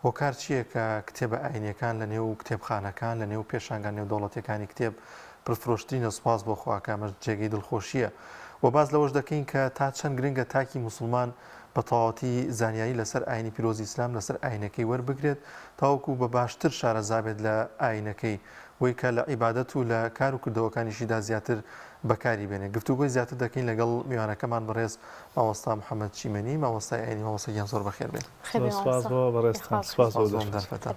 هۆکار چییە کە کتێبە ئاینیەکان لە نێو کتێبخانەکان، لە نێو پێشانگا نێودەوڵەتیەکانی کتێب پرفرۆشترینە، سوپاس بۆ خوا کە ئەمەش جێگەی دڵخۆشییە. وە باس لەوەش دەکەین کە تا چەند گرنگە تاکی موسڵمان بە تەواوەتی زانیاری لەسەر ئاینی پیرۆزی ئیسلام لەسەر ئاینەکەی وەربگرێت تاوەکو بە باشتر شارەزا بێت لە ئاینەکەی وەی کە لە عیبادەت و لە کار و کردەوەکانیشیدا زیاتر بەکاری بێنێ. گفتوگۆی زیاتر دەکەین لەگەڵ میوانەکەمان بەڕێز مامۆستا محەمەد چیمەنی مامۆستای ئاینی. مامۆستا گیان زۆر بەخێر بێی. زۆر سوپاس بۆ بەڕێزتان. سوپاس بۆ دەرفەتە.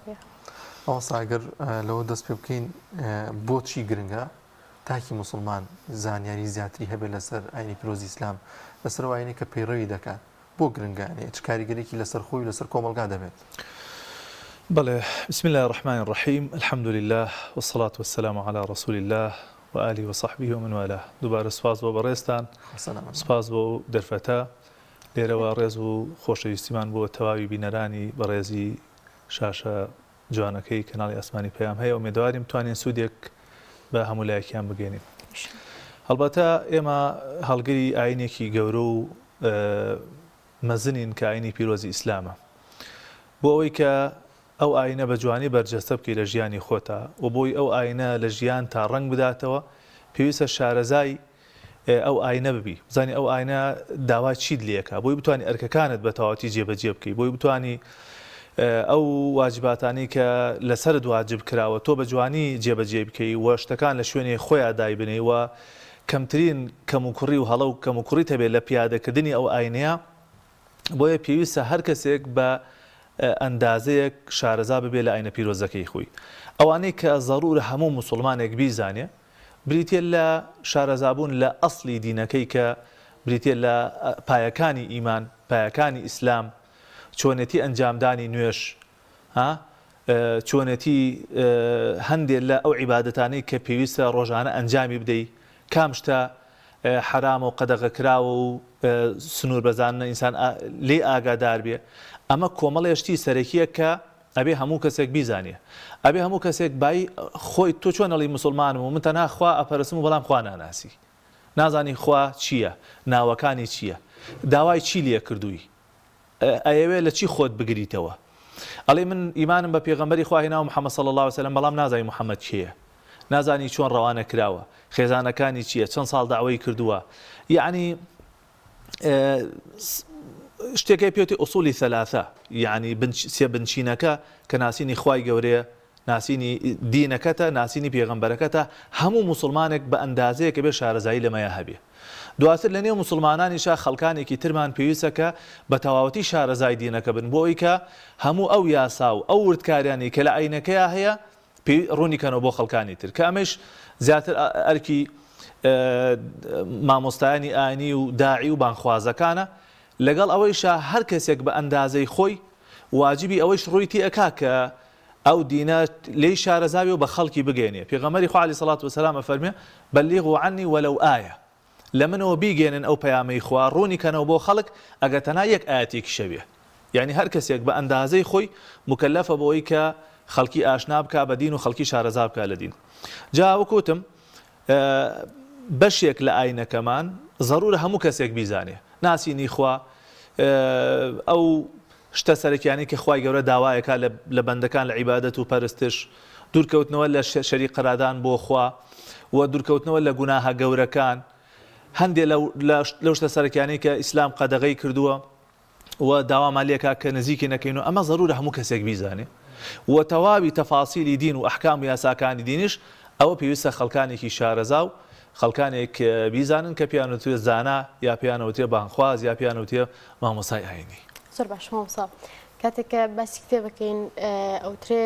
مامۆستا ئەگەر لەوە دەست پێ بکەین بۆچی گرنگە تاکی موسڵمان زانیاری زیاتری هەبێت لەسەر ئاینی پیرۆزی ئیسلام، لەسەر ئەو ئاینەی کە پەیڕەوی دەکات، بۆ گرنگە؟ یانی چ کاریگەریەکی لەسەر خۆی و لەسەر کۆمەڵگا دەبێت؟ بەڵێ، بسم اللە الرحمن الرحیم، الحمد للە والصلاة والسلام علی رسول اللە وآله وصحبه ومن والاه. دووبارە سوپاس بۆ بەڕێزتان، سوپاس بۆ ئەو دەرفەتە. لێرەوە ڕێز و خۆشەویستیمان بۆ تەواوی بینەرانی بەڕێزی شاشە جوانەکەی کەناڵی ئاسمانی پەیام هەیە ئومێدەوارین بتوانین سوودێک بە هەموو لایەکیان بگەینین. هەڵبەتە ئێمە هەڵگری ئاینێکی گەورە و مەزنین کە ئاینی پیرۆزی ئیسلامە. بۆ ئەوەی کە ئەو ئاینە بە جوانی بەرجەستە بکەی لە ژیانی خۆتا و بۆی ئەو ئاینە لە ژیانتا ڕەنگ بداتەوە پێویستە شارەزای ئەو ئاینە ببی، بزانی ئەو ئاینە داوای چیت لێکا، بۆی بتوانی ئەرکەکانت بە تەواوەتی جێبەجێ بکەی، بۆی بتوانی ئەو واجباتانەی کە لەسەرت واجب کراوە تۆ بە جوانی جێبەجێی بکەی و شتەکان لە شوێنی خۆیا دایبنێی و کەمترین کەموکوڕی و هەڵە و کەموکوڕیت هەبێت لە پیادەکردنی ئەو ئاینەیە. بۆیە پێویستە هەر کەسێک بە ئەندازەیەک شارەزا ببێت لە ئاینە پیرۆزەکەی خۆی. ئەوانەی کە زەرورە هەموو موسوڵمانێک بیزانێ بریتیە لە شارەزابوون لە ئەسڵی دینەکەی کە بریتیە لە پایەکانی ئیمان، پایەکانی ئیسلام، چۆنێتی ئەنجامدانی نوێژ، ها چۆنێتی هەندێ لە ئەو عیبادەتانەی کە پێویستە ڕۆژانە ئەنجامی بدەی، کام شتە حەرامە و قەدەغەکراوە و سنوور بەزاندنە ئینسان لێی ئاگادار بێ، ئەمە کۆمەڵێ شتی سەرەکیە کە ئەبێ هەموو کەسێک بیزانێ ئەبێ هەموو کەسێک بای خۆی تۆ چۆن ئەڵی موسڵمانم و من تەنها خوا ئەپەرستم و بەڵام خوا ناناسی نازانی خوا چییە ناوەکانی چییە داوای چی لێ کردووی ئەیەوێ لە چی خۆت بگریتەوە ئەڵێ من ئیمانم بە پێغەمبەری خوا هێناوە محمد صلی اللە علیه وسلم بەڵام نازانی محمد کێیە نازانی چۆن ڕەوانە کراوە خێزانەکانی چییە چەند ساڵ داوای کردووە یعنی شتێک هەیە پێوتی ئوسولی ثلاثە یعنی سێ بنچینەکە کە ناسینی خوای گەورەیە ناسینی دینەکەتە ناسینی پێغەمبەرەکەتە هەموو موسڵمانێک بە ئەندازەیەک ئەبێ شارەزایی لەمەیا هەبێ دواتر لە نێو موسڵمانانیشا خەڵکانێکی ترمان پێویستە کە بە تەواوەتی شارەزای دینەکە بن بۆ ئەوی کە هەموو ئەو یاسا و ئەو وردکاریانەی کە لە ئاینەکەیا هەیە پێی ڕوونی کەنەوە بۆ خەڵکانی تر کە ئەمەیش زیاتر ئەرکی مامۆستایانی ئاینی و داعی و بانگخوازەکانە لەگەڵ ئەوەیشا هەر کەسێک بە ئەندازەی خۆی واجبی ئەوەیش ڕووی تێ ئەکا کە ئەو دینە لێی شارەزا بێ و بە خەڵکی بگەینێ پێغەمبەری خوا عەلەیهی سەڵات وەسەلام ئەفەرموێ بلیغوا عنی ولو آیە لە منەوە بیگەیەنن ئەو پەیامەی خوا ڕوونی کەنەوە بۆ خەڵک ئەگەر تەنها یەک ئایەتێکیش هەبێ یانی هەر کەسێک بە ئەندازەی خۆی موکەلەفە بەوەی کە خەڵکی ئاشنا بکا بە دین و خەڵکی شارەزا بکا لە دین جا وەک وتم بەشێک لە ئاینەکەمان زەرورە هەموو کەسێک بیزانێ ناسینی خوا ئەو شتە سەرەکیانەی کە خوای گەورە داوایەکا لە بەندەکان لە عیبادەت و پەرستش، دوورکەوتنەوە لە شەریک قەرادان بۆ خوا و دوورکەوتنەوە لە گوناهە گەورەکان، هەندێ لەو شتە سەرەکیانەی کە ئیسلام قەدەغەی کردووە و داوامان لێکا کە نزیکی نەکەین و ئەمە زەرورە هەموو کەسێک بیزانێ و تەواوی تەفاسیلی دین و ئەحکام و یاساکانی دینیش ئەوە پێویستە خەڵکانێکی شارەزا و خەڵکانێک بیزانن کە پێیان وترێ زانا یا پێیان وترێ بانگخواز یا پێیان وترێ مامۆستای ئاینی. زۆر باشە مامۆستا کاتێک کە باسی کتێبەکەین ئەوترێ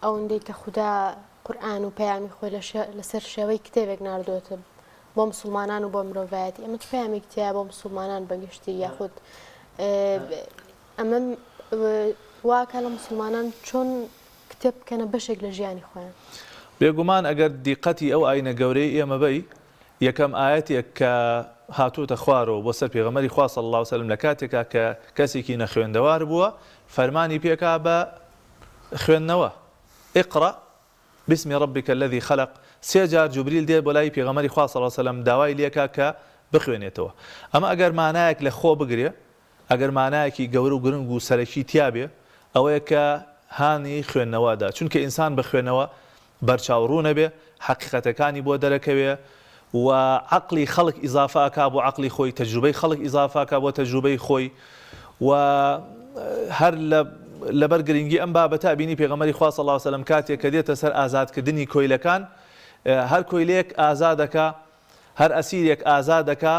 ئەوەندەی کە خودا قورئان و پەیامی خۆی لەسەر شێوەی کتێبێک ناردووەتە بۆ مسوڵمانان و بۆ مرۆڤایەتی ئەمە چ پەیامێک تیایە بۆ مسوڵمانان بەگشتی یاخود ئەمە واکە لە مسوڵمانان چۆن کتێب بکەنە بەشێک لە ژیانی خۆیان. بێگومان ئەگەر دیقەتی ئەو ئاینە گەورەی ئێمە بەی یەکەم ئایەتێک کە هاتووەتە خوارەوە بۆ سەر پێغەمبەری خوا صلی اللە علیە وسلم لە کاتێکا کە کەسێکی نەخوێندەوار بووە فەرمانی پێکا بە خوێندنەوە اقرأ باسم ربک الذی خلق سێ جار جوبریل دێت بۆ لای پێغەمبەری خوا صلی اللە علیە وسلم داوای لێکا کە بخوێنێتەوە ئەمە ئەگەر مانایەک لە خۆ بگرێ ئەگەر مانایەکی گەورە و گرنگ و سەرەکی تیابێ. ئەوەیە کە هانی خوێندنەوە ئەدا، چونکە ئینسان بە خوێندنەوە بەرچاو ڕوون ئەبێ، حەقیقەتەکانی بۆ دەرەکەوێ و عەقڵی خەڵک ئیزافە ئەکا بۆ عەقڵی خۆی، تەجروبەی خەڵک ئیزافە ئەکا بۆ تەجروبەی خۆی و هەر لە لەبەر گرنگی ئەم بابەتە ئەبینی پێغەمبەری خوا صلی اللە علیە وسلم کاتێک کە دێتە سەر ئازادکردنی کۆیلەکان هەر کۆیلەیەک ئازاد ئەکا هەر ئەسیرێک ئازاد ئەکا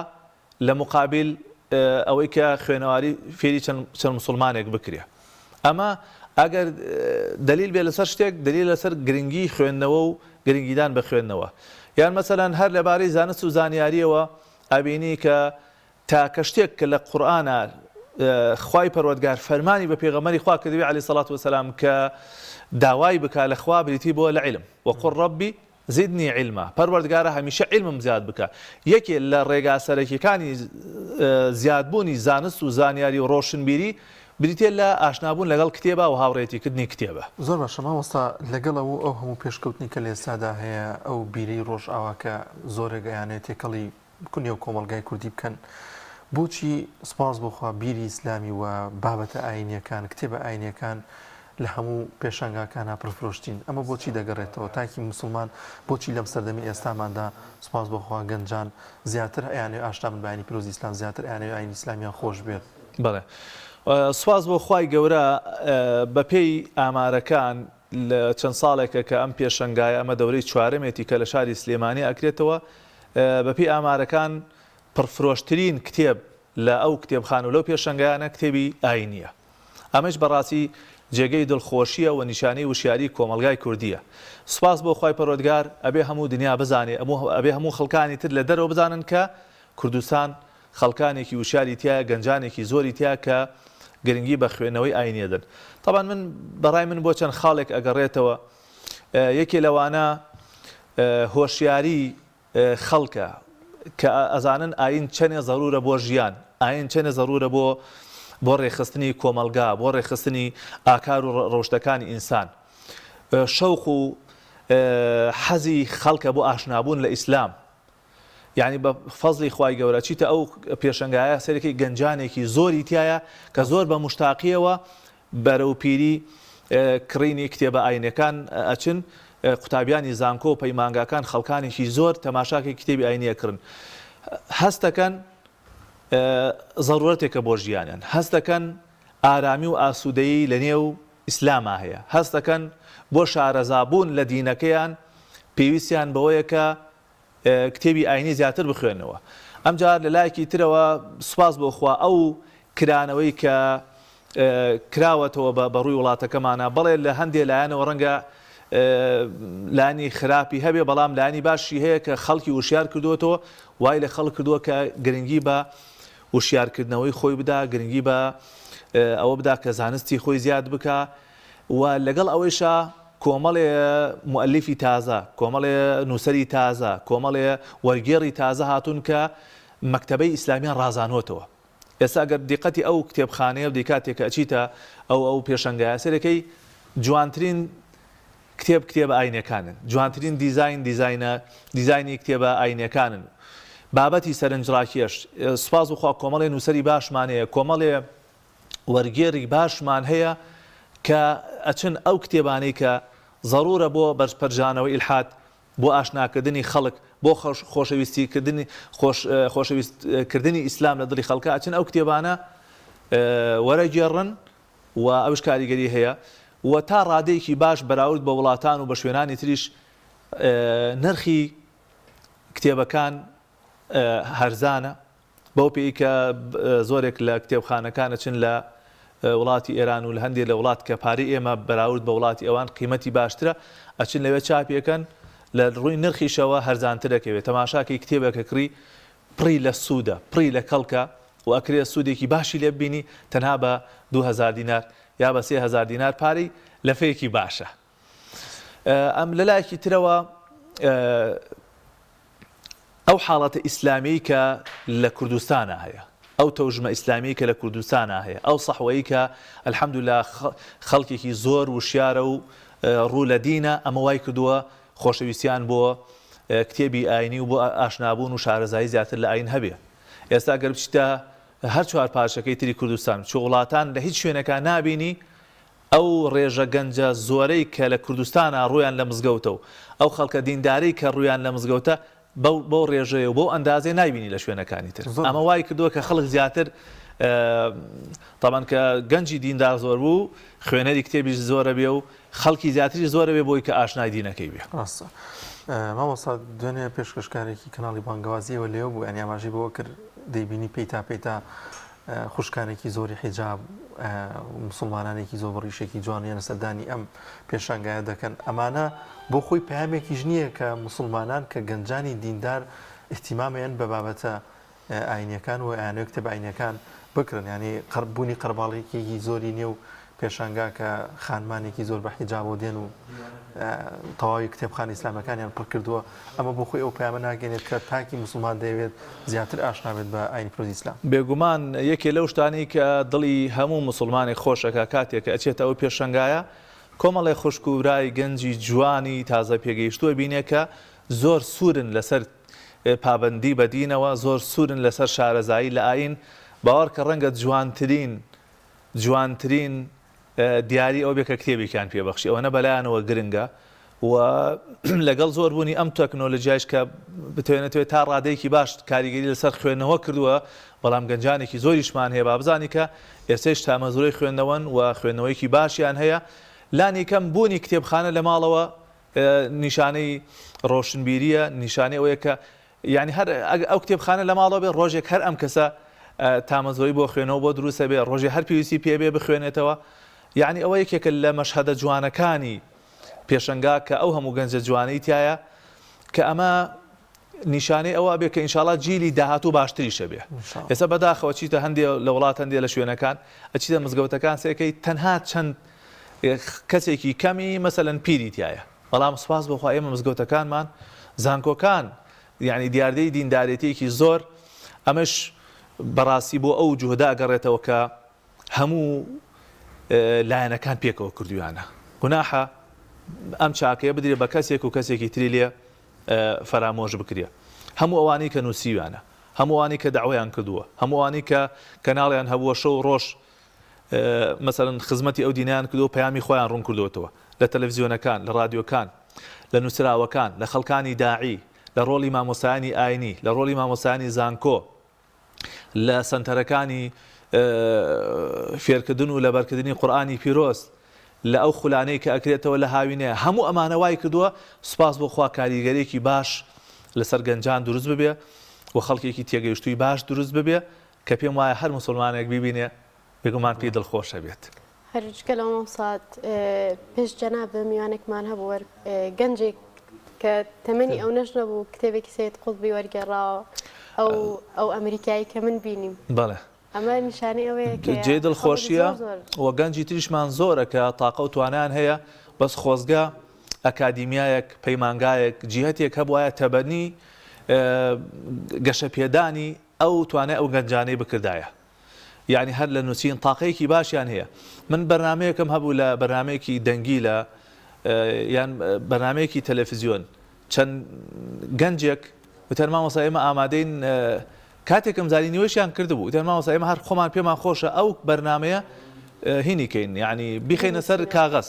لە موقابیل ئەوەی کە خوێنەواری فێری چەند چەند موسڵمانێک بکرێ. ئەمە ئەگەر دەلیل بێ لەسەر شتێک دەلیل لەسەر گرنگی خوێندنەوە و گرنگیدان بە خوێندنەوە. یان مەسەلەن هەر لەبارەی زانست و زانیاریەوە ئەبینی کە تاکە شتێک کە لە قورئانا خوای پەروەردگار فەرمانی بە پێغەمبەری خوا کردبێ علیە سەڵات وسلام کە داوای بکا لە خوا بریتی بووە لە عیلم وقل ربی زدنی علما، پەروەردگارا هەمیشە عیلمم زیاد بکە، یەکێ لە ڕێگا سەرەکیەکانی زیادبوونی زانست و زانیاری و ڕۆشنبیری بریتیە لە ئاشنابوون لەگەڵ کتێبا و هاوڕێیەتی کردنی کتێبە. زۆر باشە مامۆستا لەگەڵ ئەو ئەو هەموو پێشکەوتنی کە لە ئێستادا هەیە ئەو بیرەی ڕۆژئاوا کە زۆرێک ئەیانەوێت تێکەڵی نێو کۆمەڵگای کوردی بکەن بۆچی سوپاس بۆ خوا بیری ئیسلامی و بابەتە ئاینیەکان کتێبە ئاینیەکان لە هەموو پێشانگاکانا پڕفرۆشترین ئەمە بۆچی دەگەڕێتەوە تاکی موسڵمان بۆچی لەم سەردەمی ئێستاماندا سوپاس بۆ خوا گەنجان زیاتر ئەیانەوێ ئاشنا بن بە ئاینی پیرۆزی ئیسلام زیاتر ئەیانەوێ ئاینی ئیسلامیان خۆش بوێت. بەڵێ سوپاس بۆ خوای گەورە بەپێی ئامارەکان لە چەند ساڵێکە کە ئەم پێشەنگایە ئەمە دەورەی چوارەمێتی کە لە شاری سلێمانی ئەکرێتەوە بەپێی ئامارەکان پڕفرۆشترین کتێب لە ئەو کتێبخانە و لەو پێشەنگایانە کتێبی ئاینییە. ئەمەیش بەڕاستی جێگەی دڵخۆشییە و نیشانەی وشیاریی کۆمەڵگای کوردییە. سوپاس بۆ خوای پەروەردگار ئەبێ هەموو دنیا بزانێ، ئەبێ هەموو خەڵکانی تر لە دەرەوە بزانن کە کوردستان خەڵکانێکی وشیاری تیایە، گەنجانێکی زۆری تیایە کە گرنگی بە خوێندنەوەی ئاینی ئەدەن. تەبعەن من بەڕای من بۆ چەند خاڵێک ئەگەڕێتەوە، یەکێ لەوانە هۆشیاری خەڵکە کە ئەزانن ئایین چەنێ زەرورە بۆ ژیان، ئایین چەنێ زەرورە بۆ بۆ ڕێکخستنی کۆمەڵگا، بۆ ڕێکخستنی ئاکار و ڕەوشتەکانی ئینسان. شەوق و حەزی خەڵکە بۆ ئاشنابوون لە ئیسلام. یانی بە فەزڵی خوای گەورە چیتە ئەو پێشەنگایە سەیرەکەی گەنجانێکی زۆری تیایە کە زۆر بە موشتاقیەوە بەرەو پیری کڕینی کتێبە ئاینەکان ئەچن قوتابیانی زانکۆ و پەیمانگاکان خەڵکانێکی زۆر تەماشاکەی کتێبی ئاینی ئەکڕن هەستەکەن زەرورەتێکە بۆ ژیانیان هەستەکەن ئارامی و ئاسوودەیی لە نێو ئیسلاما هەیە هەستەکەن بۆ شارەزابوون لە دینەکەیان پێویستیان بەوەیە کە کتێبی ئاینی زیاتر بخوێنەوە. ئەمجار لە لایەکی ترەوە سوپاس بۆ خوا ئەو کرانەوەی کە کراوەتەوە بە ڕووی وڵاتەکەمانا بەڵێ لە هەندێ لایەنەوە ڕەنگە لایەنی خراپی هەبێ بەڵام لایەنی باشی هەیە کە خەڵکی وشیار کردووەتەوە وای لە خەڵک کردووە کە گرنگی بە وشیارکردنەوەی خۆی بدا گرنگی بە ئەوە بدا کە زانستی خۆی زیاد بکا و لەگەڵ ئەوەیشا کۆمەڵێ موئەلیفی تازە، کۆمەڵێ نووسەری تازە، کۆمەڵێ وەرگێڕی تازە هاتوون کە مەکتەبەی ئیسلامیان ڕازانووەتەوە. ئێستا گەر دیقەتی ئەو کتێبخانەیە بدەی کاتێ کە ئەچیتە ئەو ئەو پێشەنگایە سەیرەکەی جوانترین کتێب کتێبە ئاینیەکانن، جوانترین دیزاین دیزاینە دیزاینی کتێبە ئاینیەکانن. بابەتی سەرنجڕاکێش، سوپاس بۆ خوا کۆمەڵێ نووسەری باشمان هەیە، کۆمەڵێ وەرگێڕی باشمان هەیە کە ئەچن ئەو کتێبانەی کە زەڕوورە بۆ بەرپەرچدانەوەی ئیلحاد، بۆ ئاشناکردنی خەڵک، بۆ خۆشەویستی کردنی خۆش خۆشەویست کردنی ئیسلام لە دڵی خەڵکا ئەچن ئەو کتێبانە وەرەگێڕن و ئەوش کاریگەری هەیە و تا ڕادەیەکی باش بەراورد بە وڵاتان و بە شوێنانی تریش نرخی کتێبەکان هەرزانە. بەو پێی کە زۆرێک لە کتێبخانەکان ئەچن لە وڵاتی ئێران و لە هەندێک لە وڵات کە پارەی ئێمە بەراورد بە وڵاتی ئەوان قیمەتی باشترە ئەچن لەوێ چاپی ئەکەن لە ڕووی نرخیشەوە هەرزانتر ئەکەوێت تەماشاکەی کتێبێک ئەکڕی پڕی لە سوودە پڕی لە کەڵکە و ئەکرێ سوودێکی باشی لێ ببینی تەنها بە 2000 دینار یا بە 3000 دینار پارەی لەفەیەکی باشە ئەم لەلایەکی ترەوە ئەو حاڵەتە ئیسلامیەی کە لە کوردستانا هەیە، ئەو تەوژمە ئیسلامیەی کە لە کوردستانا هەیە، ئەو سەحوەی کە الحمدللە خەڵکێکی زۆر وشیارە و ڕوو لە دینە، ئەمە وای کردووە خۆشەویستیان بۆ کتێبی ئاینی و بۆ ئاشنابوون و شارەزایی زیاتر لە ئاین هەبێ. ئێستا گەر بچیتە هەر چوار پارچەکەی تری کوردستان، چ وڵاتان لە هیچ شوێنێکا نابینی. ئەو ڕێژە گەنجە زۆرەی کە لە کوردستانا ڕوویان لە مزگەوتە و ئەو خەڵکە دیندارەی کە ڕوویان لە مزگەوتە بەو بەو ڕێژەیە و بەو ئەندازەیە نایبینی لە شوێنەکانی تر. زۆر ئەمە وای کردووە کە خەڵک زیاتر تەبعەن کە گەنجی دیندار زۆر بوو خوێنەری کتێبیش زۆرە بێ و خەڵکی زیاتریش زۆرە بێ بۆی کە ئاشنای دینەکەی بێ. ڕاستە. مامۆستا دوێنێ پێشکەشکارێکی کەناڵی بانگەوازی ئێوە لێوە بوو یانی ئاماژەی بەوە کرد دەیبینی پەیتا پەیتا خوشکانێکی زۆری حیجاب موسڵمانانێکی زۆر بە ڕیشێکی جوان یەنە سەردانی ئەم پێشانگایە دەکەن ئەمانە بۆ خۆی پەیامێکیش نییە کە موسڵمانان کە گەنجانی دیندار ئیهتیمامیان بە بابەتە ئاینیەکان و ئەیانەوێ کتێبە ئاینیەکان بکڕن یانی بوونی قەرباڵیکێکی زۆری نێو پێشانگا کە خانمانێکی زۆر بە حیجابەوە دێن و تەواوی کتێبخانە ئیسلامەکانیان پڕ کردووە ئەمە بۆ خۆی ئەو پەیامە ناگەێنێت کە تاکی موسڵمان دەیەوێت زیاتر ئاشنا بێت بە ئاینی پیرۆزی ئیسلام. بێگومان یەکێ لەو شتانەی کە دڵی هەموو موسڵمانێک خۆش ئەکا کاتێ کە ئەچێتە ئەو پێشەنگایە کۆمەڵێ خوشک و برای گەنجی جوانی تازە پێگەیشتوو ئەبینێ کە زۆر سوورن لەسەر پابەندی بە دینەوە زۆر سوورن لەسەر شارەزایی لە ئایین باوەڕکە ڕەنگە جوانترین جوانترین دیاری ئەوە بێ کە کتێبێکیان پێ بەخشی ئەوەنە بەلایانەوە گرنگە و لەگەڵ زۆر بوونی ئەم تەکنۆلۆژیایش کە بتوێنێتەوە تا ڕادەیەکی باش کاریگەری لەسەر خوێندنەوە کردووە بەڵام گەنجانێکی زۆریشمان هەیە با بزانی کە ئێستەیش تامەزرۆی خوێندنەوەن و خوێندنەوەیەکی باشیان هەیە لانی کەم بوونی کتێبخانە لە ماڵەوە نیشانەی ڕۆشنبیریە نیشانەی ئەوەیە کە یانی هەر ئەو کتێبخانە لە ماڵەوە بێ ڕۆژێک هەر ئەم کەسە تامەزرۆی بۆ خوێنەوە بۆ دروستە بێ ڕۆژێ هەر پێویستی پێ بێ بخوێنێتەوە یعنی ئەوە یەکێکە لە مەشهەدە جوانەکانی پێشەنگا کە ئەو هەموو گەنجە جوانەی تایە کە ئەمە نیشانەی ئەوە بێ کە ئینشاڵا جیلی داهاتوو باشتریشە بێ ئێستا بەداخەوە چیتە هەندێ لە وڵات هەندێ لە شوێنەکان ئەچیتە مزگەوتەکان سێکەی تەنها چەند کەسێکی کەمی مەسەلەن پیری تایە بەڵام سوپاس بۆ خوا ئێمە مزگەوتەکانمان زانکۆکان یعنی دیاردەی دیندارێتیەکی زۆر ئەمەش بەڕاستی بۆ ئەو جوهدە ئەگەڕێتەوە کە هەموو لایەنەکان پێکەوە کردویانە گوناحە ئەم چاکەیە بدرێ بە کەسێک و کەسێکی تری لێ فەرامۆش بکرێ هەموو ئەوانەی کە نووسیویانە هەموو ئەوانەی کە داوایان کردووە هەموو ئەوانەی کە کەناڵیان هەبووە شەو ڕۆژ مەسەلەن خزمەتی ئەو دینەیان کردووە و پەیامی خۆیان ڕوون کردۆتەوە لە تەلەفزیۆنەکان، لە ڕادیۆکان، لە نووسراوەکان، لە خەڵکانی داعی، لە ڕۆڵی مامۆستایانی ئاینی، لە ڕۆڵی مامۆستایانی زانکۆ، لە سەنتەرەکانی فێرکردن و لەبەرکردنی قورئانی پیرۆز، لە ئەو خولانەی کە ئەکرێتەوە لە هاوینەیە، هەموو ئەمانە وای کردووە سوپاس بۆ خوا کاریگەریەکی باش لەسەر گەنجان دروست ببێ و خەڵکێکی تێگەیشتووی باش دروست ببێ کە پێم وایە هەر موسڵمانێک بیبینێ بێگومان پێی دڵخۆش ئەبێت. هەر جگە لەوە مامۆستا پێش جەنابم میوانێکمان هەبوو وەر گەنجێک کە تەمەنی ئەونەش نەبوو کتێبێکی سەید قوتبی وەرگێڕاوە ئەو ئەو ئەمریکایی کە من بینیم. بەڵێ. ئەمە نیشانەی ئەوەیە کە جێی خەڵک دڵخۆشیە زۆر زۆر و گەنجی تریشمان زۆرە کە تاقە و توانایان هەیە بەس خۆزگە ئەکادیمیایەک پەیمانگایەک جیهەتێک هەبوایە تەبەنی گەشەپێدانی ئەو توانای ئەو گەنجانەی بکردایە یانی هەر لە نووسین تاقەیەکی باشیان هەیە من بەرنمەیەکم هەبوو لە بەرنمەیەکی دەنگی لە یان بەرنمەیەکی تەلەفزیۆن چەند گەنجێک وتیان مامۆستا ئێمە ئامادەین کاتێکم زانی نیوەشیان کردبوو وتیان مامۆستا ئێمە هەر خۆمان پێمان خۆشە ئەو بەرنمەیە هینی کەین یعنی بیخەینە سەر کاغەز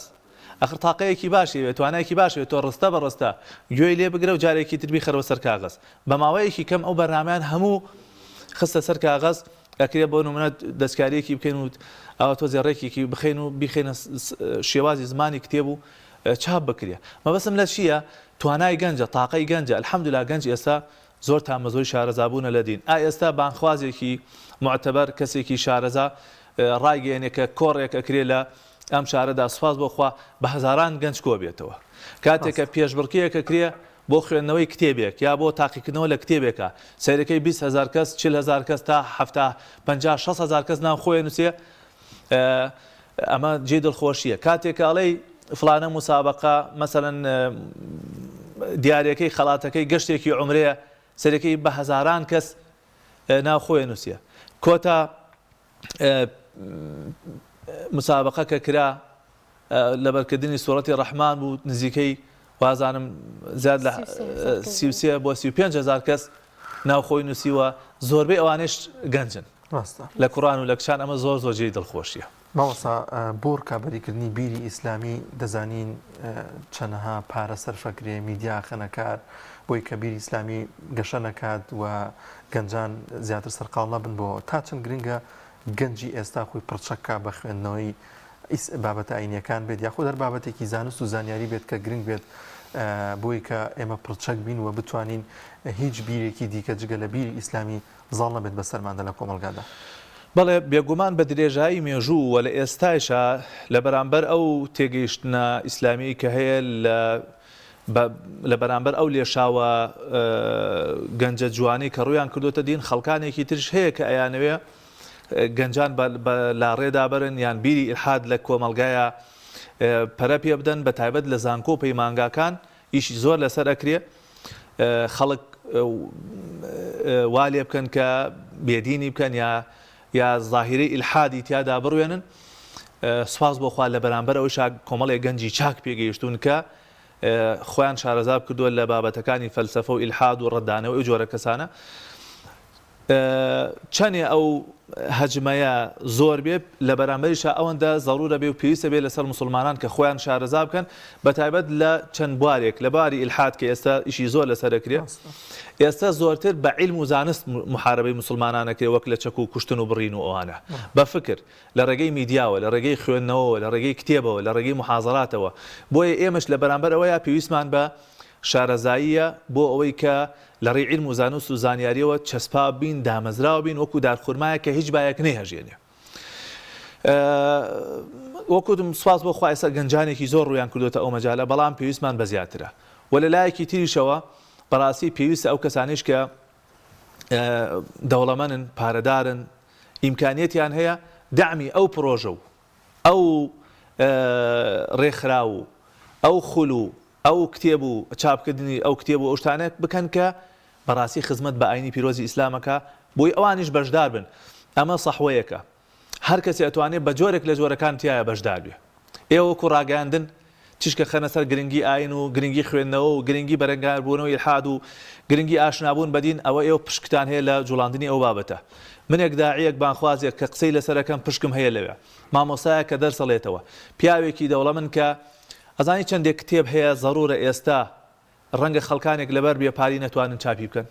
ئەخر تاقەیەکی باشی ئەوێ، توانایەکی باشی ئەوێ، تۆ ڕستە بە ڕستە گوێی لێ بگرە و جارێکی تر بیخەرەوە سەر کاغەز. بە ماوەیەکی کەم ئەو بەرنامەیان هەموو خستە سەر کاغەز، ئەکرێ بۆ نموونە دەستکارییەکی بکەین و ئاوا تۆزێ ڕێکێکی بخەین و بیخەینە شێوازی زمانی کتێب و چاپ بکرێ. مەبەستم لە چییە؟ توانای گەنجە، تاقەی گەنجە، الحمدللە گەنج ئێستا زۆر تامەزرۆی شارەزابوونە لە دین. ئا ئێستا بانگخوازێکی موعتەبەر، کەسێکی شارەزا ڕایگەیەنێ کە کۆڕێک ئەکرێ لە ئەم شارەدا سوپاس بۆ خوا بە هەزاران گەنج کۆبێتەوە. کاتێک کە پێشبڕکێیەک ئەکرێ بۆ خوێندنەوەی کتێبێک یا بۆ تاقیکردنەوە لە کتێبێکا سەیرەکەی 20 هەزار کەس 40 هەزار کەس تا حەفتا پەنجا 60 هەزار کەس ناو خۆی نووسێ ئەمە جێی دڵخۆشییە کاتێک کە ئەڵێی فڵانە موسابەقە مەسەلەن دیارەکەی خەڵاتەکەی گەشتێکی عومرەیە سەرەکەی بە هەزاران کەس ناو خۆی نووسیە کۆتا مسابقە کە کرا لەبەرکردنی سوڕەتی ڕەحمان بوو نزیکەی وازانم زیاد لە 33 بۆ 35 هزار کەس ناوخۆی نووسیوە زۆربەی ئەوانش گەنجن ڕاستە لە کوڕان و لە کچان ئەمە زۆر زۆر جێی دڵخۆشیە. مامۆستا بۆ ڕکابەریکردنی بیری ئیسلامی دەزانین چەنەها پارە سەرفەکرێ میدیا ئەخەنە کار بۆی کە بیری ئیسلامی گەشە نەکات و گەنجان زیاتر سەرقاڵ نەبن بۆ تا چەند گرنگە گەنجی ئێستا خۆی پڕچەک کا بە خوێندنەوەی بابەتە ئاینیەکان بێت یاخود هەر بابەتێکی زانست و زانیاری بێت کە گرنگ بێت بۆی کە ئێمە پڕچەک بین و بتوانین هیچ بیرێکی دیکە جگە لە بیری ئیسلامی زاڵ نەبێت بەسەرماندا لە کۆمەڵگادا. بەڵێ بێگومان بە درێژایی مێژوو و لە ئێستایشا لە بەرامبەر ئەو تێگەیشتنە ئیسلامیەی کە هەیە لە لە بەرامبەر ئەو لێشاوە گەنجە جوانەی کە ڕوویان کردۆتە دین خەڵکانێکی تریش هەیە کە ئەیانەوێ گەنجان بە لاڕێدا بەرن یان بیری ئیلحاد لە کۆمەڵگایا پەرە پێ بدەن بە تایبەت لە زانکۆ و پەیمانگاکان ئیشی زۆر لەسەر ئەکرێ خەڵک وا لێ بکەن کە بێدینی بکەن یا یا زاهیرەی ئیلحادی تیادا بڕوێنن سوپاس بۆ خوا لە بەرامبەر ئەوەیشا کۆمەڵێک گەنجی چاک پێگەیشتوون کە خۆیان شارەزا کردووە لە بابەتەکانی فەلسەفە و ئیلحاد و ڕەتدانەوەی ئەو جۆرە کەسانە چەنێ ئەو هەجمەیە زۆر بێ لە بەرامبەریشا ئەوەندە زەڕورە بێ و پێویستە بێ لەسەر موسڵمانان کە خۆیان شارەزا بکەن بەتایبەت لە چەند بوارێک لە باری ئیلحاد کە ئێستا ئیشی زۆر لەسەر ئەکرێ ئێستا زۆرتر بە عیلم و زانست موحارەبەی موسڵمانان ئەکرێ وەک لە چەک و کوشتن و بڕین و ئەوانە بە فکر لە ڕێگەی میدیاوە لە ڕێگەی خوێندنەوەوە لە ڕێگەی کتێبەوە لە ڕێگەی موحازەراتەوە بۆیە ئێمەش لە بەرامبەر ئەوەیا پێویستمان بە شارەزاییە بۆ ئەوەی کە لە ڕێی عیلم و زانست و زانیاریەوە چەسپاو بین، دامەزراو بین، وەکو دارخورمایەک کە هیچ بایەک نەیهەژێنێ. وەک وتم سوپاس بۆ خوا ئێستا گەنجانێکی زۆر ڕوویان کردۆتە ئەو مەجالە، بەڵام پێویستمان بە زیاترە. وە لە لایەکی تریشەوە بەڕاستی پێویستە ئەو کەسانەیش کە دەوڵەمەنن، پارەدارن، ئیمکانیەتیان هەیە، دەعمی ئەو پڕۆژە و ئەو ڕێکخراو و ئەو خول و ئەو کتێب و چاپکردنی ئەو کتێب و ئەو شتانە بکەن کە بەڕاستی خزمەت بە ئاینی پیرۆزی ئیسلام ئەکا بۆی ئەوانیش بەشدار بن ئەمە سەحوەیەکە هەر کەسێ ئەتوانێ بە جۆرێک لە جۆرەکان تیایا بەشدار بێ ئێوە وەکو ڕاگەیاندن تیشکە خەنە سەر گرنگی ئاین و گرنگی خوێندنەوە و گرنگی بەرەنگاربوونەوەی ئیلحاد و گرنگی ئاشنابوون بە دین ئەوە ئێوە پشکتان هەیە لە جوڵاندنی ئەو بابەتە منێک داعیەک بانخوازێک کە قسەی لەسەر ئەکەم پشکم هەیە لەوێ مامۆستایەک کە دەرس ئەڵێتەوە پیاوێکی دەوڵەمن کە ئەزانی چەندێک کتێب هەیە زەڕورە ئێستا ڕەنگە خەڵکانێک لەبەر بێ پاری نەتوانن چاپی بکەن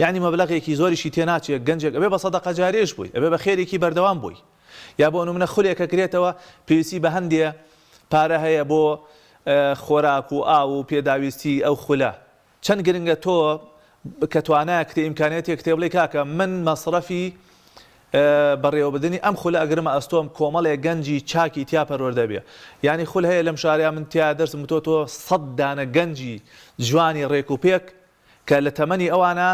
یەعنی مەبلەغێکی زۆریشی تێ ناچێ گەنجێک ئەبێ بە سەدەقە جاریەش بۆی ئەبێ بە خێرێکی بەردەوام بۆی یا بۆ نمونە خولێک ئەکرێتەوە پێویستی بە هەندێ پارە هەیە بۆ خۆراک و ئاو و پێداویستی ئەو خولە چەند گرنگە تۆ کە توانایەکت هەیە ئیمکانیەتێکت هەیە بڵێی کاکە من مەسرەفی بەڕێوەبردنی ئەم خولە ئەگرمە ئەستۆم کۆمەڵێک گەنجی چاکی تیا پەروەردە بێ یانی خول هەیە لەم شارەیا من تیا دەرسم وتۆ تۆ سەد دانە گەنجی جوانی ڕێک و پێک کە لە تەمەنی ئەوانە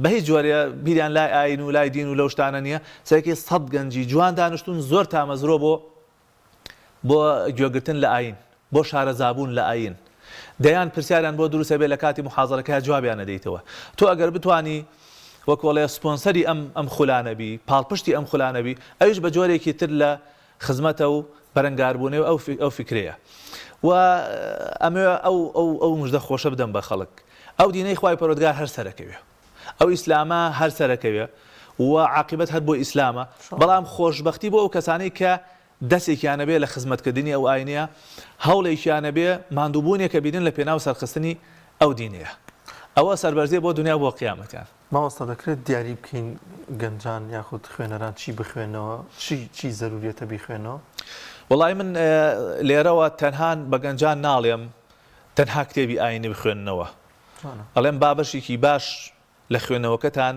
بە هیچ جۆرێ بیریان لای ئاین و لای دین و لەو شتانە نییە سەرەکی سەد گەنجی جوان دانیشتوون زۆر تامەزرۆ بۆ بۆ گوێگرتن لە ئایین، بۆ شارەزابوون لە ئایین. دەیان پرسیاریان بۆ دروست ئەبێ لە کاتی موحازەرەکەیا جوابیان ئەدەیتەوە. تۆ ئەگەر بتوانی وەک ئەڵێ سپۆنسەری ئەم ئەم خولانە بی، پاڵپشتی ئەم خولانە بی، ئەویش بە جۆرێکی تر لە خزمەتە و بەرەنگاربوونەوەی ئەو ئەو فیکرەیە. و ئەمەوێ ئەو ئەو ئەو مژدە خۆشە بدەم بە خەڵک. ئەو دینەی خوای پەروەردگار هەر سەرەکەوێ. ئەو ئیسلامە هەر سەرەکەوێ و عاقیبەت هەر بۆ ئیسلامە بەڵام خۆشبەختی بۆ ئەو کەسانەی کە دەستێکیان هەبێ لە خزمەتکردنی ئەو ئاینەیە هەوڵێکیان هەبێ ماندووبوونێک ئەبینن لە پێناو سەرخستنی ئەو دینەیە ئەوە سەربەرزیە بۆ دونیا و بۆ قیامەتیان. مامۆستا دەکرێت دیاری بکەین گەنجان یاخود خوێنەران چی بخوێنەوە چی چی زەروریەتە بیخوێنەوە؟ وەڵایی من لێرەوە تەنها بە گەنجان ناڵێم تەنها کتێبی ئاینی بخوێننەوە ئەڵێم با بەشێکی باش لە خوێندنەوەکەتان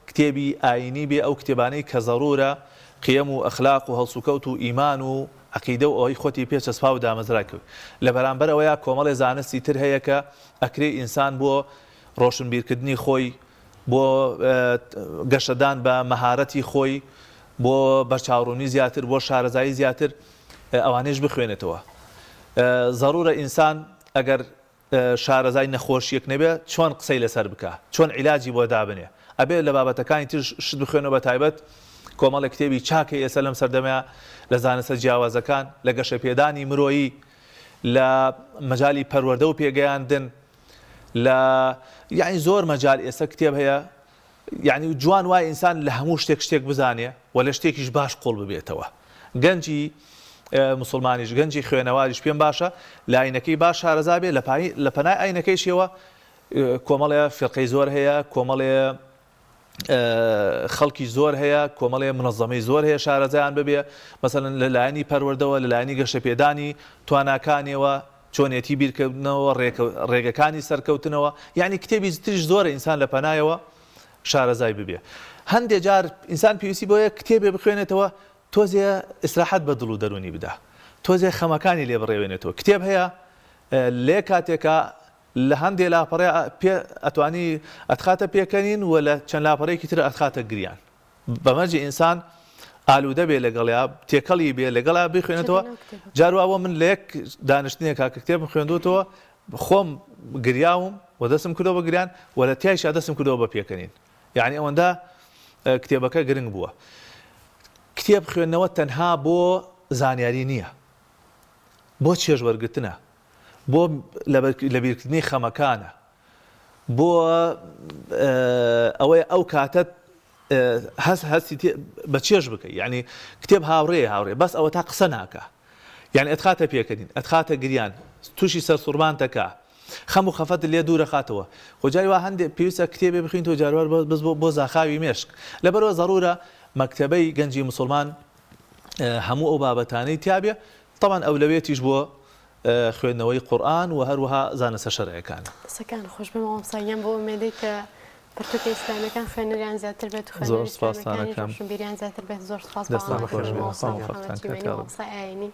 کتێبی ئایینی بێ ئەو کتێبانەی کە زەڕوورە قیەم و ئەخلاق و هەڵسوکەوت و ئیمان و عەقیدە و ئەوەی خۆتی پێ چەسپاو و دامەزرا کرد لە بەرامبەر ئەوەیا کۆمەڵێ زانستی تر هەیە کە ئەکرێ ئینسان بۆ ڕۆشنبیرکردنی خۆی بۆ گەشەدان بە مەهارەتی خۆی بۆ بەرچاوڕوونی زیاتر بۆ شارەزایی زیاتر ئەوانەیش بخوێنێتەوە زەڕوورە ئینسان ئەگەر شارەزای نەخۆشیەک نەبێ چۆن قسەی لەسەر بکا چۆن عیلاجی بۆ دابنێ ئەبێ لە بابەتەکانی ترش شت بخوێنەوە بەتایبەت کۆمەڵێک کتێبی چاک هەیە ئێستا لەم سەردەمەیا لە زانستە جیاوازەکان لە گەشەپێدانی مرۆیی لە مەجالی پەروەردە و پێگەیاندن لە یعنی زۆر مەجال ئێستا کتێب هەیە یعنی جوان وای ئینسان لە هەموو شتێک شتێک بزانێ و لە شتێکیش باش قوڵ ببێتەوە. گەنجی موسڵمانیش گەنجی خوێنەواریش پێم باشە لە ئاینەکەی باش شارەزا بێ لە پەنای ئاینەکەیشیەوە کۆمەڵێ فیرقەی زۆر هەیە کۆمەڵێ خەڵکی زۆر هەیە کۆمەڵێ منەزەمەی زۆر هەیە شارەزایان ببێ مەسەلەن لە لایەنی پەروەردەوە لە لایەنی گەشەپێدانی تواناکانیەوە چۆنێتی بیرکردنەوە ڕێگەکانی سەرکەوتنەوە یعنی کتێبی تریش زۆرە ئینسان لە پەنایەوە شارەزای ببێ هەندێ جار ئینسان پێویستی بۆیە کتێبێ بخوێنێتەوە تۆزێ ئیسراحەت بە دڵ و دەروونی بدا تۆزێ خەمەکانی لێ بڕێوێنێتەوە کتێب هەیە لێ کاتێکا لە هەندێ لاپەڕێ پێ ئەتوانی ئەتخاتە پێکەنین و لە چەند لاپەڕێکی تر ئەتخاتە گریان بە مەرجی ئینسان ئالوودە بێ لەگەڵیا تێکەڵی بێ لەگەڵا بخوێنێتەوە جار وا من لە یەک دانیشتنێکا کە کتێبم خوێندوتەوە خۆم گریاوم و دەستم کردەوە بە گریان و لە تایشا دەستم کردەوە بە پێکەنین یعنی ئەوەندە کتێبەکە گرنگ بووە کتێب خوێندنەوە تەنها بۆ زانیاری نییە بۆ چێژ وەرگرتنە بۆ لەبیرکردنی خەمەکانە، بۆ ئەوەیە ئەو کاتەت هەست هەستی بە چێژ بکەی یعنی کتێب هاوڕێ هاوڕێ بەس ئەوە تا قسە ناکە یعنی ئەتخاتە پێکەنین ئەتخاتە گریان تووشی سەرسوڕمان دەکا خەم و خەفەت لێ دوورە خاتەوە خۆ جاری وا هەندێک پێویستە کتێبێ بخوێنیتەوە جاروار بەس بۆ زاخاوی مێشک لەبەرەوە زەڕورە مەکتەبەی گەنجی مسلمان هەموو ئەو بابەتانەی تیابێ تەبعەن ئەولەویەتیش بۆ خوێندنەوەی قورئان و هەروەها زانستە شەرعیەکانە. دەستەکان خۆش بێ مامۆستا گیان بۆ ئومێدەی کە پەرتوکە ئیسلامیەکان خوێنەریان زیاتر بێت و زۆر خوێنەری سپاستان ئیسلامیەکانیش ئەکەم. ڕۆشنبیریان زیاتر بێت زۆر سپاس بۆ دەستان خۆش ئامادەبوونی بێ مامۆستا موفەقتان محمد کات چیمەنی یاڕەبی. مامۆستای ئاینی.